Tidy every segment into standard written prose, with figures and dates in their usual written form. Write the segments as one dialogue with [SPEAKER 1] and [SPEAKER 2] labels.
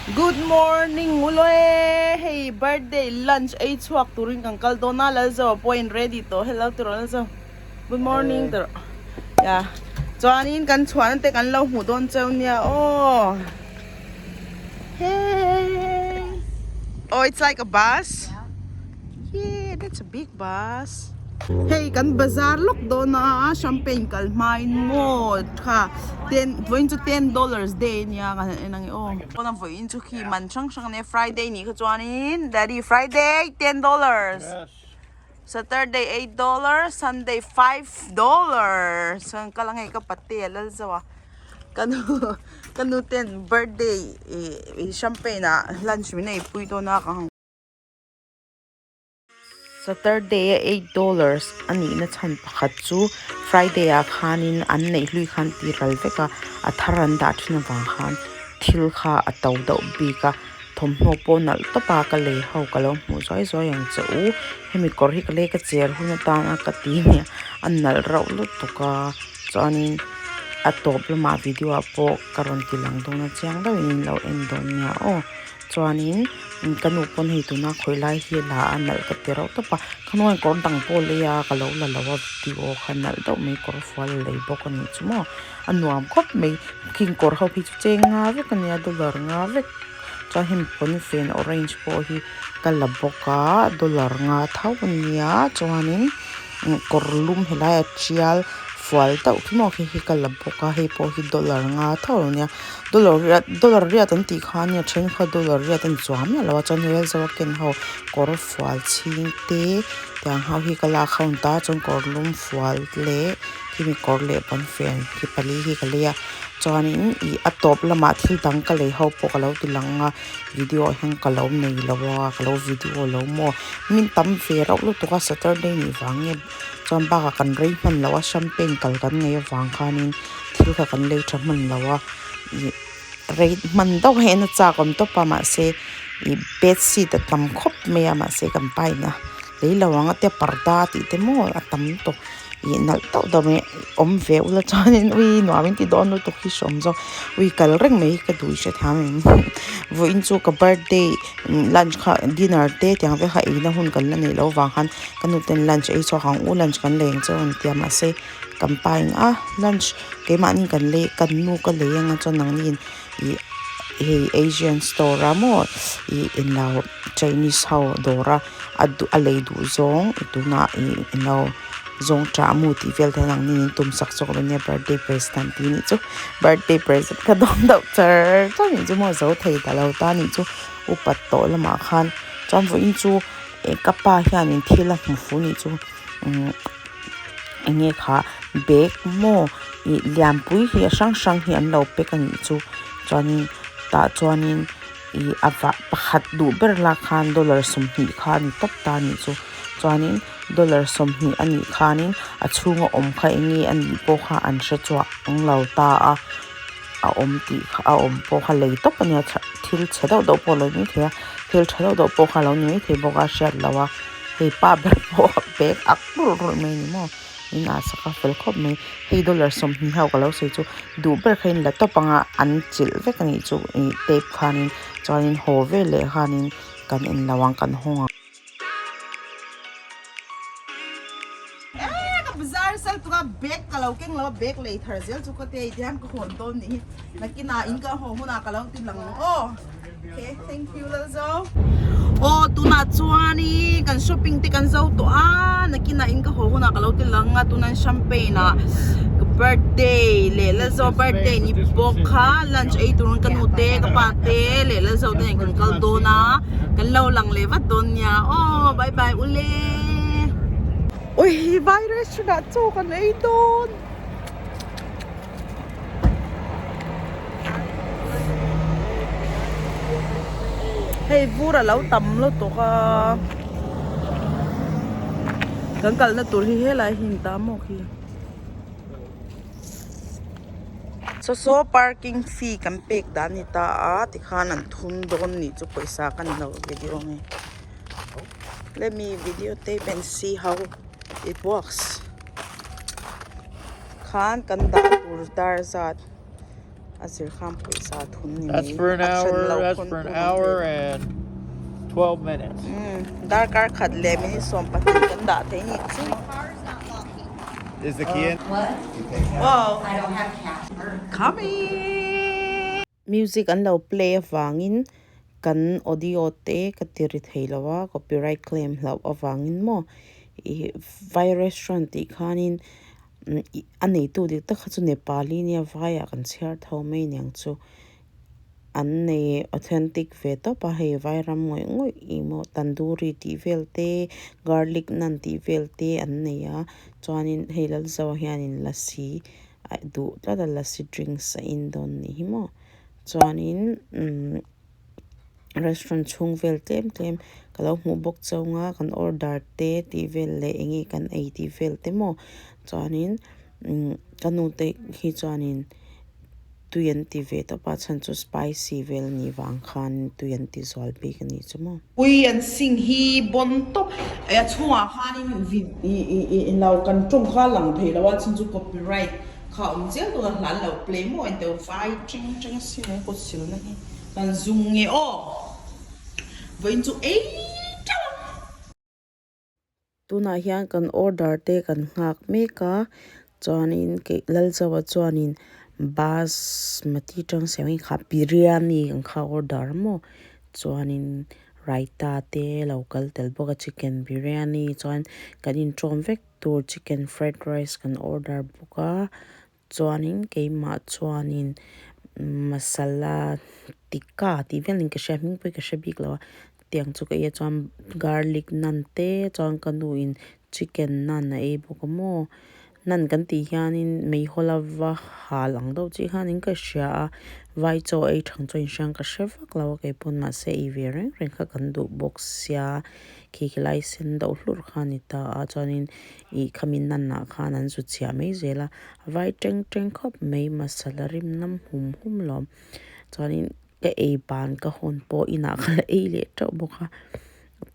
[SPEAKER 1] Good morning ulaw e hei birthday lunch ei chhuak turin kan kal dawn a Lalzo pawh a in ready tawh hello ti rawh Lalzo good morning ti rawh ya chuanin kan chhuahna te kan lo hmuh dawn cheu nia aw hey oh it's like a bus yeah that's a big bus hei kan bazar lawk dawn a champagne kal hmain maw kha ten vawiin chu ten dollars day ania ka han en ang e aw pawn a vawiin chu khi man hrang hrang ania friday nih kha chuanin daddy friday $10 saturday $8 sunday $5 chuan kal ang hei ka pate a lal zauh a ka nu ka nu ten birthday ih champagne ah lunch min ei pui dawn a ka han. Saturday a $8 a nihna chhan pakhat chu Friday ah khanin an neih hlui khan ti ral vek a, a thar an dah thin avang khan thil kha a to deuh bik a, thawmhnaw pawh nalh tawp a ka lei ho ka lo hmuh zuai zuai ang che u, hemi kawr hi ka lei ka cher hun atana ka ti nia a nalh rauh lutuk a chuanin a tawp lamah video ah pawh ka rawn ti lang dawn a chiang deuhin in lo en dawn nia aw. Chuanin ka nu pawn hei tuna khawi lai hi la a nalh ka ti reuh tawp a ka nu hian kawr dang pawh a lei a ka lo la lo a video kha nalh deuh mai kawr fual a lei bawk a nih chu maw a nuam khawp mai khing kawr ho hi chu cheng nga vek a nia dollar nga vek chuan hemi pawnfen orange pawh hi ka la bawk a dollar nga tho a nia chuanin kawr lum helai a tial fual deuh khi maw khi hi ka la bawk a hei pawh hi dollar nga tho a nia. Dollar riat dollar riat an tih kha ania then kha dollar riat a ni chuang miah lo a chuan hei zo a ken ho kawr fual chhing te tiang ho hi ka lak ho ta chuan kawr lum fual leh khimi kawr leh pawnfen khi pali hi ka lei a chuanin ih a tawp lamah thil dang ka lei ho pawh ka lo ti lang a video ah hian ka lo nei lo a ka lo video lo maw min tam ve reuh lutuk a saturday nih vang nge chuan bakah kan rei hman loh a champagne kal kan nei avang khanin thil kha kan lei tha hman lo a ih rei hman deuh a en a chak awm tawp a mahse ih bedsheet a tam khawp mai a mahse kan pa in a lei lo ang a tia parda tih te maw a tam tawh ih nalh deuh deuh mai awm ve ula chuanin ui nuam in ti dawn lutuk hi hreawm zawk ui kal reng mai hi ka duh i hrethiam em vawiin chu ka birthday lunch kha dinner te tiang vel kha eina hun kan la neih loh avang khan ka nu ten lunch ei chhuak ang u lunch kan lei ang che u an ti a mahse kan pa in a lunch keimahni kan lei kan nu ka lei anga chuan nangni in ih hei asian store a maw ih englo chinese ho dawr a a duh a lei duh zawng tunah ih englo zawng tah mu tih vel te nangni in tum sak zawk dawn nia birthday present an ti anih chu birthday present ka dawng deuh char char anih chu maw zo thei ta lo ta anih chu upat tawh lamah khan chuan vawiin chu eh ka pa hianin thil a hmu fu anih chu umm eng nge kha bag maw ih lianpui hi a hrang hrang hi an lo pack a nih chu chuanin tah chuanin ih a vah pakhat duh ber lak khan dollar 20 kha a ni tawp ta a nih chu chuanin dollar 20 a nih khanin a chhunga awm kha eng nge a nih pawh kha an hre chhuah ang lo ta a a awm tih kha a awm pawh kha lei tawp a nia thil chhe deuh deuh pawh a lo ni maithei a thil tha deuh deuh pawh kha a lo ni maithei bawk a hriat loh a. Hei pa ber pawh a bag ak rulh rulh mai a ni maw in ah sak a fel khawp mai hei dollar 20 ho ka lo sawi chu duh ber kha in la tawp ang a an chilh vek a nih chu ih tape khanin chuanin haw veleh khanin kan en lo ang kan hawng ang.
[SPEAKER 2] Eee ka bazar sal tuk a bag ka lo keng lo a bag lei thar zel chu ka te tihian ka hawn dawn nih hi nakinah in ka haw hunah ka lo ti lang ang aw. Okay, thank you Lalzo.
[SPEAKER 1] Aw tunah chuanin kan shopping te kan zo tawh a nakinah in ka haw hunah ka lo ti lang a tunan champagne ah ka birthday leh Lalzo birthday ni bawk kha lunch ei turin ka nu te ka pa te leh Lalzo te nen kan kal dawn a kan lo lang leh vat dawn nia aw bye bye ule.
[SPEAKER 2] Ui vai restaurant ah chaw kan ei dawn.
[SPEAKER 1] Hei vur a lo tam lutuk a kan kalna tur hi helai hi ni ta maw khi saw saw parking fee kan pek dan ni ta a tikhan an thun dawn nih chu pawisa ka ni lo video nge let me video tape and see how it works. Khan kan dah tur dar zat. A zir khan pawisa a thun ni
[SPEAKER 3] That's
[SPEAKER 1] mai
[SPEAKER 3] for an
[SPEAKER 1] a then
[SPEAKER 3] hour.
[SPEAKER 1] lo
[SPEAKER 3] That's
[SPEAKER 1] pawn
[SPEAKER 3] for an
[SPEAKER 1] tu ang
[SPEAKER 3] hour
[SPEAKER 1] ve.
[SPEAKER 3] and 12 minutes.
[SPEAKER 1] Umm darkar khat leh minute 20 kan dah thei ni chu.
[SPEAKER 3] Is the key in?
[SPEAKER 1] Wow. Coming. Music an lo play avangin kan audio te ka ti ri thei lo a copyright claim hlauh avangin maw ih vai restaurant tih khanin a neitu dik tak kha chu Nepali nia vaiah kan chhiar tho mai aniang chu an nei authentic ve tawp a hei vairam ngawih ngawih ih maw tandoori tih vel te garlic naan tih vel te an nei a chuanin hei Lalzoa hianin lassi a duh tlat a lassi drinks a in dawn nih hi maw chuanin umm restaurant chhung vel tlem tlem ka lo hmuh bawk chauh a kan order te tih vel leh eng nge kan ei tih vel te maw chuanin umm ka nu te hi chuanin tui an ti ve tawp a chhan chu spicy vel a nih vang khan tui an ti zual bik a nih chu maw. Pui an sing hi bawn tawp eh a chhungah khanin vid ih ih ih lo kan tawng kha a lang thei lo a chhan chu copyright kha a awm chiang tawh a hlan lo play maw in teu vai teng teng a sin he kut silna hi kan zung nge aw vawiin chu ei teuh ang. Tunah hian kan order te kan nghak mek a chuanin kei Lalzoa chuanin basmati tang siam hi kha biryani ang kha a order a maw chuanin raita te lo kal tel bawk a chicken biryani chuan kan inṭawm vek tur chicken fried rice kan order bawk a Chuanin keimah chuanin masala tikka tih vel niin ka hria hming pawh hi ka hre bik lo a tiang chu ka ei a chuan garlic naan te chuan ka nu in chicken naan a ei bawk a maw naan kan tih hianin meihawl a va hal ang deuh chiah hianin ka hria a vai chaw ei thang chuan inhriang ka hre vak lo a keipawh mahse ei ve reng reng kha kan duh bawk sia khi khilai sen deuh hlurh kha a ni ta a chuanin Ih khami nanah khan an zu chhiah mai zel a, a vai teng teng khawp mai masala rim nam hum hum lawm. Chuanin ka ei ban ka hawn pawh inah ka la ei leh teuh bawk a,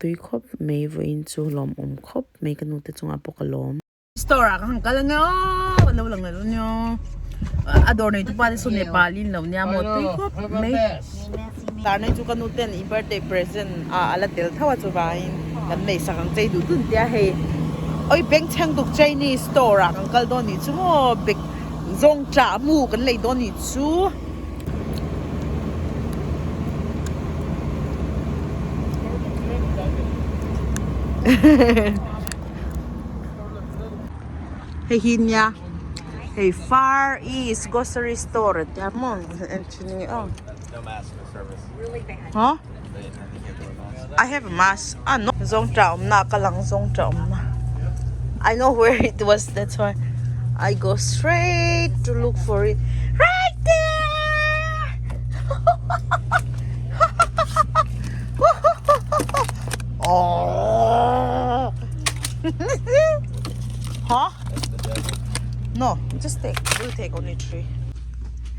[SPEAKER 1] tui khawp mai vawiin chu lawmawm khawp mai ka nute chungah pawh ka lawm. Store ah ka han kal ania aw a lo lang leh ania a dawr nei tupa te saw Nepali an lo nia maw tui khawp mai. Tar nei chu ka nu ten i birthday present ah a la tel tho a chuvangin kan nei sak ang che i duh dun tia hei oi beng chheng tuk Chinese store ah kan kal dawn nih chu maw bek zawng chah mu kan lei dawn nih chu. Hei hi nia hei Far East grocery store a tia maw en thin nge aw huh I have a mask ah no zawng tah awmna ah ka lang zawng tah awmna I know where it was that's why I go straight to look for it right there oh huh no just take we'll take only 3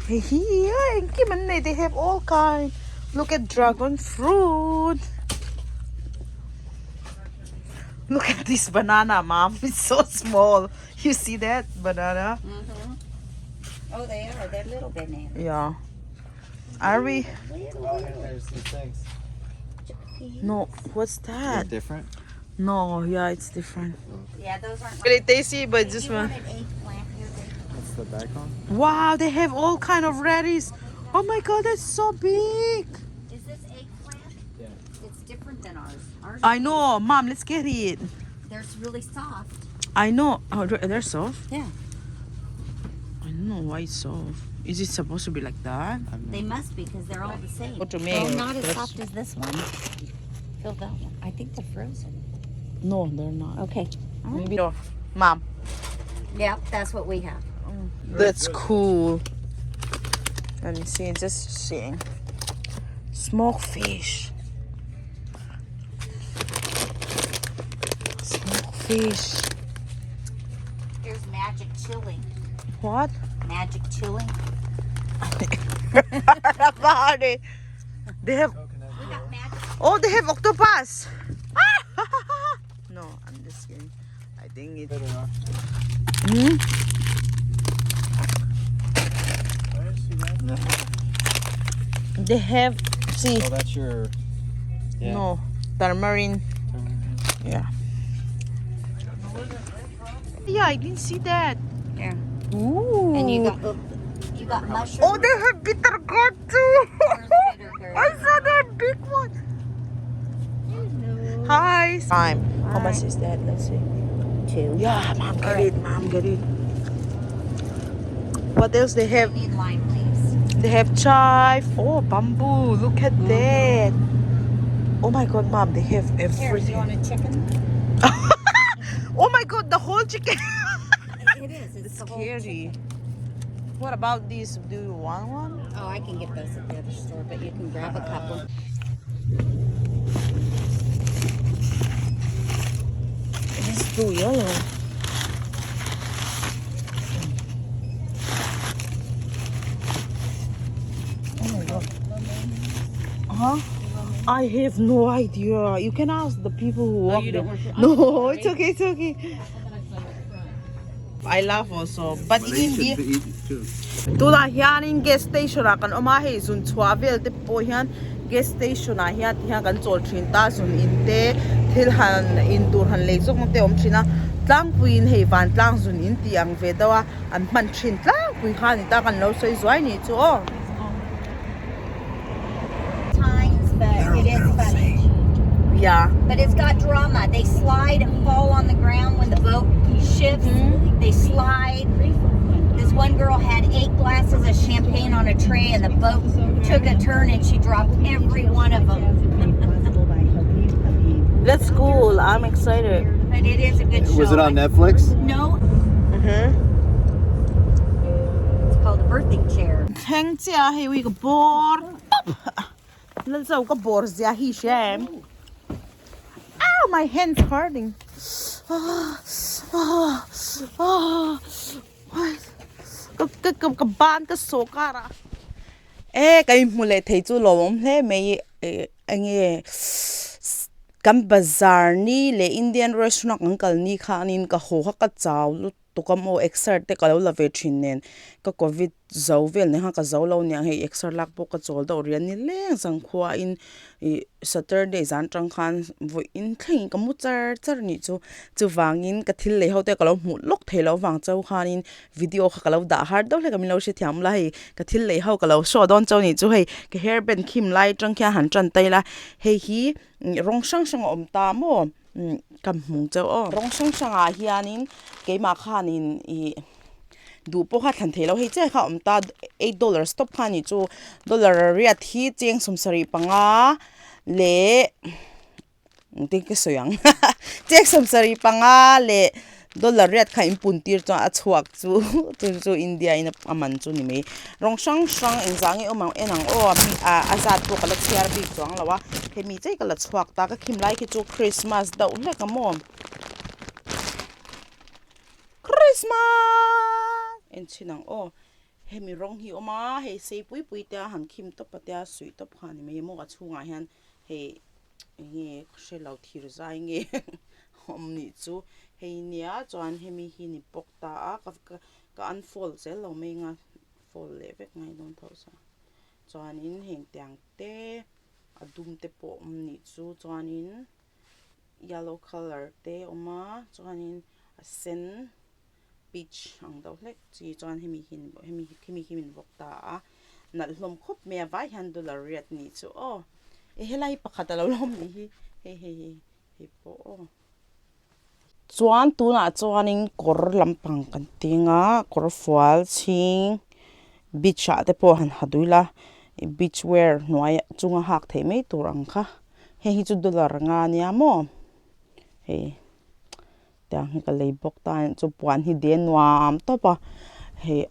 [SPEAKER 1] Hei hi a engkim an nei they have all kind look at dragon fruit look at this banana mom it's so small you see that banana
[SPEAKER 4] Oh, they are. They're little bananas.
[SPEAKER 1] yeah are we
[SPEAKER 3] Oh, there's these things.
[SPEAKER 1] no what's that
[SPEAKER 3] Different?
[SPEAKER 1] no yeah it's different
[SPEAKER 4] Yeah, those aren't.
[SPEAKER 1] really tasty but just
[SPEAKER 4] You
[SPEAKER 1] one
[SPEAKER 4] wanted eggplant here, baby.
[SPEAKER 3] That's the daikon?
[SPEAKER 1] wow they have all kind of radish oh my god that's so big
[SPEAKER 4] Is this eggplant?
[SPEAKER 3] Yeah.
[SPEAKER 4] It's different than ours. Ours,
[SPEAKER 1] I know mom let's get it
[SPEAKER 4] they're really soft.
[SPEAKER 1] I know oh they're soft
[SPEAKER 4] Yeah.
[SPEAKER 1] I don't know why it's soft. Is it supposed to be like that?
[SPEAKER 4] They must be because they're all the same.
[SPEAKER 1] What to
[SPEAKER 4] Well,
[SPEAKER 1] make?
[SPEAKER 4] not as soft as this one. Feel that one. I think they're frozen.
[SPEAKER 1] No, they're not.
[SPEAKER 4] Okay.
[SPEAKER 1] Maybe no. Mom.
[SPEAKER 4] Yep, that's what we have.
[SPEAKER 1] That's cool. Let me see. Just seeing. Smoked fish. Smoked fish.
[SPEAKER 4] Here's magic chili.
[SPEAKER 1] What?
[SPEAKER 4] Magic chili.
[SPEAKER 1] About it. They have.
[SPEAKER 4] We got magic.
[SPEAKER 1] Oh, they have octopus. No, I'm just kidding. I think it.
[SPEAKER 3] Better not.
[SPEAKER 1] Hmm?
[SPEAKER 3] I didn't see
[SPEAKER 2] They have see.
[SPEAKER 3] Oh, that's your. Yeah.
[SPEAKER 2] No, tamarind. Yeah. Yeah, I didn't see that.
[SPEAKER 4] Here.
[SPEAKER 2] Ooh.
[SPEAKER 4] And you got you got mushrooms.
[SPEAKER 2] Oh, they have bitter gourd too.
[SPEAKER 4] There's bitter gourd.
[SPEAKER 2] I saw that big one. Hi. Time. How much is that? Let's see.
[SPEAKER 4] Two.
[SPEAKER 2] Yeah, mom, get it. Mom, get it. What else they have?
[SPEAKER 4] You need lime leaves.
[SPEAKER 2] They have chive. Oh, bamboo. Look at that. Oh my God, mom, they have
[SPEAKER 4] Here, you
[SPEAKER 2] everything.
[SPEAKER 4] want a chicken?
[SPEAKER 2] Oh my God, the whole chicken.
[SPEAKER 4] It is. It's the whole
[SPEAKER 2] Scary.
[SPEAKER 4] chicken.
[SPEAKER 2] What about this? Do you want one?
[SPEAKER 4] Oh, I can get those at the other store, but you can grab a couple.
[SPEAKER 2] It's too yellow. Oh my god. Huh? I have no idea. You can ask the people who work there. No, it's okay, it's okay. I love also, but in India,
[SPEAKER 3] eat too.
[SPEAKER 2] tunah hianin gas station ah kan awm a hei zun chhuah vel te pawh hian gas station ah hian ti hian kan chawl thin ta zun in te thil han in tur han lei zawk na te a awm thin a tlangpuiin hei van tlang zun in tih ang ve deuh a an hman thin tlangpui kha a ni ta kan lo sawi zuai ni chu aw.
[SPEAKER 4] Times, but it is funny.
[SPEAKER 2] Yeah.
[SPEAKER 4] But it's got drama. They slide and fall on the ground when the boat shifts. They slide. This one girl had eight glasses of champagne on a tray, and the boat took a turn, and she dropped every one of them.
[SPEAKER 2] That's cool. I'm excited.
[SPEAKER 4] But it is a good show.
[SPEAKER 3] Was it on Netflix?
[SPEAKER 4] No. It's called a birthing chair.
[SPEAKER 2] Thleng chiah hei ui ka bawr tawp lal zo ka bawr zia hi hria em ow my hands hurting ah ah ah ka ka ka ban ka sawh kar a e ka inhmu leh thei chu lawmawm hle mai enge kan bazar ni leh Indian restaurant kan kal ni khanin ka haw kha ka chau lutuk. Tukam aw exer te ka lo la ve thin nen ka covid zo vel nen khan ka zo lo aniang hei exer lak pawh ka chawl deuh rian ni leng zangkhua in ih saturday zan tang khan vawi in thlengin ka mu char char anih chu chuvangin ka thil lei ho te ka lo hmuh lawk thei loh vang chauh khanin video kha ka lo dah har deuh hlek a min lo hrethiam la hei ka thil lei ho ka lo show dawn chauh anih chu hei ka hair band khim lai atang khian han tan ta ila hei hi rawng hrang hrang a awm ta maw. Umm ka hmu chauh aw. Rawng hrang hrangah hianin keimah khanin ih duh pawh kha thlan theih loh hei chiah kha a awm ta eight dollars tawp kha anih chu dollar riat hi cheng 75 leh engtin ka sawi ang cheng 75 leh dollar riat kha in pun tir chuan a chhuak chu chu chu India in a man chu ni mai rawng hrang hrang engzah nge awm ang en ang aw a zat pawh ka la chhiar bik chuang lo a hemi chei ka la chhuak ta ka khim lai khi chu Christmas deuh hlek a maw Christmas en chhin ang aw hemi rawng hi a awm a hei sei pui pui te a han khim tawp a tia suih tawp kha a ni mai maw a chhungah hian hei enge ka hre lo thir zai nge awm nih chu hei nia chuan hemi hi ni bawk ta a ka ka unfold zel lo mai anga fold leh vek ngai dawn tho sa chuanin heng tiang te a dum te pawh awm nih chu chuanin yellow colour te a awm a chuanin a sen peach ang deuh hlek chi chuan hemi hi hemi hemi hi min bawk ta a nalh hlawm khawp mai a vai hian dollar riat nih chu aw e helai pakhat a lo la awm nih hi hei hei hei hei pawh aw. Chuan tunah chuanin kawr lampang kan ting a kawr fual chhing beach ah te pawh han ha dui la beach wear hnuai chunga hak theih mai tur ang kha hei hi chu dollar nga ania maw hei. Tiang hi ka lei bawk ta a chu puan hi de nuam tawp a hei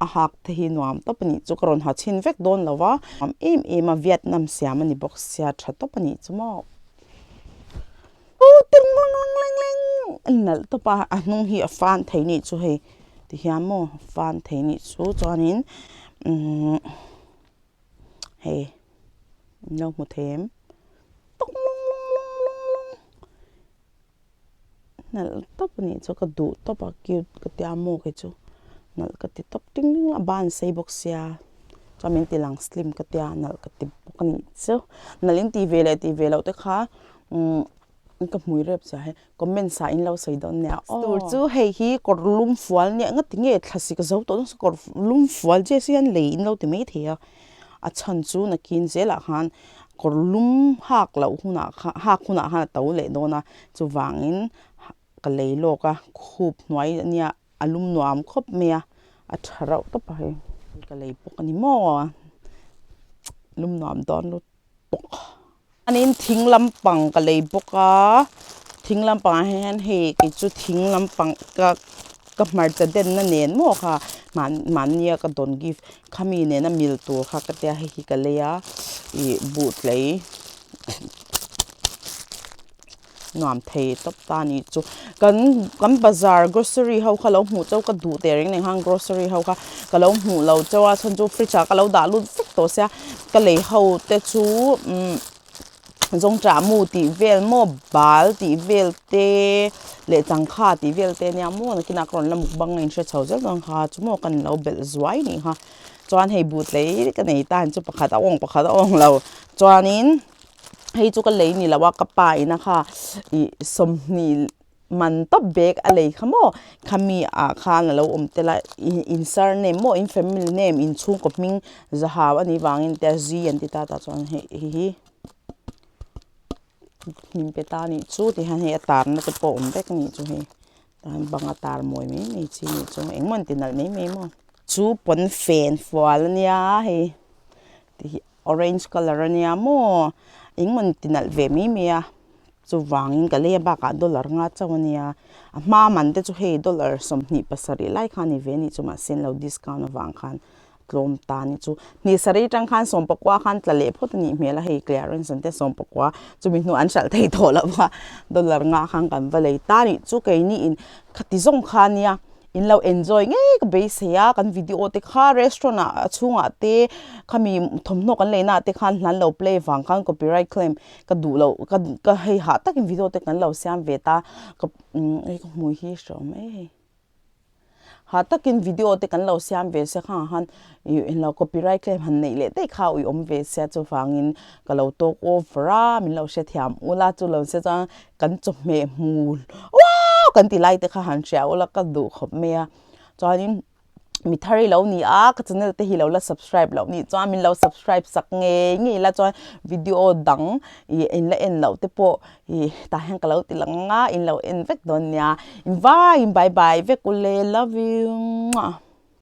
[SPEAKER 2] a hak te hi nuam tawp a nih chu ka rawn ha chhin vek dawn lo va nuam em em a Vietnam siam a ni bawk sia tha tawp a nih chu maw a nalh tawp a a hnung hi a fan thei nih chu hei tihian maw a fan thei nih chu chuanin umm hei in lo hmu thei em. Nalh tawp a nih chu ka duh tawp a cute ka tia maw kei chu nalh ka ti tawp ting ding a ban sei bawk sia.
[SPEAKER 1] Chuan min ti lang slim ka tia nalh ka ti bawk a nih chu. Nalh in tih ve leh tih ve loh te kha umm ka hmui rep chiah hi comment ah in lo sawi dawn nia aw. Tur chu hei hi kawr lum fual nia nga ti nge thlasik zo tawh dawn kawr lum fual che si hian lei in lo ti mai thei a, a chhan chu nakin zelah khan kawr lum hak loh hunah khan hak hunah khan a to leh dawn a chuvangin ka lei lawk a khup hnuai ania a lum nuam khawp mai a a tha reuh tawp a hei ka lei bawk a ni maw lum nuam dawn lutuk chuanin thing lampang ka lei bawk a thing lampangah hian hei kei chu thing lampang ka ka hmarcha denna nen maw kha mahnia ka dawn gift khami nena mil tur kha ka tia hei hi ka lei a ih buhtlei. Nuam thei tawp ta a nih chu. Kan kan bazar grocery ho kha lo hmuh chauh ka duh teh reng nen khan grocery ho kha ka lo hmuh lo chauh a chhan chu fridge ah ka lo dah lut vek tawh sia ka lei ho te chu umm zawngṭah mu tih vel maw bal tih vel te leh changkha tih vel te ania maw nakinah ka rawn la mukbang a inhre chho zel dawn kha chu maw ka ni lo belh zuai nih kha chuan hei buh tlei ka nei ta chu pakhat a awng pakhat a awng lo chuanin. Hei chu ka lei ni lo a ka pa ina kha ih sawmhnih man tawp bag a lei kha maw khami ah khan alo awm tel a in surname maw in family name in chhungkaw hming zahau anih vangin te a zi an ti ta tah chuan hei hi hnim pe ta anih chu ti hian hei a tarna te pawh a awm vek anih chu hei tah hian bang a tar mawi mai mai chi anih chu engemaw an ti nalh mai mai maw chu pawnfen fual ania hei ti hi. Orange colour ania maw engemaw ti nalh ve mai mai a chuvangin ka lei a bakah dollar nga chauh ania a hma man te chu hei dollar 27 lai kha a ni ve a nih chu mahse an lo discount avang khan tlawm ta a ni chu hnih sarih atang khan 19 khan tla leh phawt a nih hmel a hei clearance an tia 19 chumi hnuah an hralh thei tawh lo va dollar nga khan kan va lei ta a nih chu keini in khati zawng kha ania. In lo enjoy ngei ka beisei a, kan video te kha restaurant ah a chhungah te khami thawmhnaw kan leina ah te khan hlan lo play vang khan copyright claim ka duh loh ka ka hei hah takin video te kan lo siam ve ta ka hei ka hmui hi hre awm mai hei hah takin video te kan lo siam ve sia khangah khan ih englo copyright claim han neih leh daih kha uiawm ve sia chuvangin ka lo talk over a min lo hrethiam ula chu lo sia chuan kan chawhmeh hmu uau kan ti lai te kha han hria ula ka duh khawp mai a chuanin mi thar hi lo ni a ka channel te hi lo la subscribe loh nih chuan min lo subscribe sak ngei ngei la chuan video dang ih in la en loh te pawh ih tah hian ka lo ti lang a in lo en vek dawn nia in vaiin bye bye vek ule love you.